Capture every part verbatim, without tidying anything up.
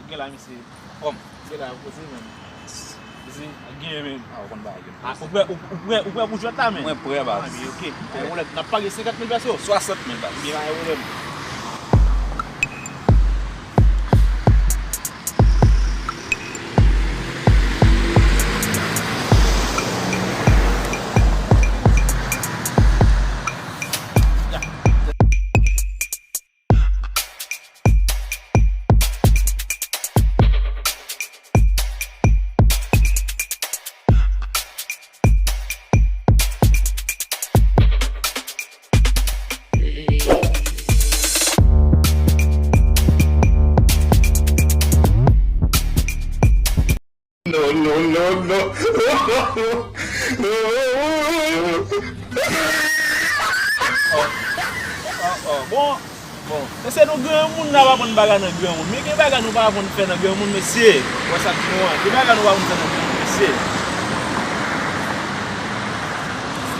Gen la, mesye. Kòm? Gen la, poze menm. Poze, gen menm. Ah, ou konn bagay yo. Ah, ou prè, ou, ou prè, ou prè pou jwèt la, men? Mwen prè, baz. Ah, men ok. Pa gen pwoblèm. N ap parye senkant mil peso? Swasant mil, baz. Gen pa gen pwoblèm. No, no, no, no. Oh, oh, oh. Bon, bon. Mesye, nou granmoun, n ap aprann bagay nan granmoun. Men gen bagay nou pa konn fè nan granmoun, mesye. Wè sa k di nou an. Gen bagay nou pa konn fè nan granmoun, mesye.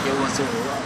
Ke bon se ou.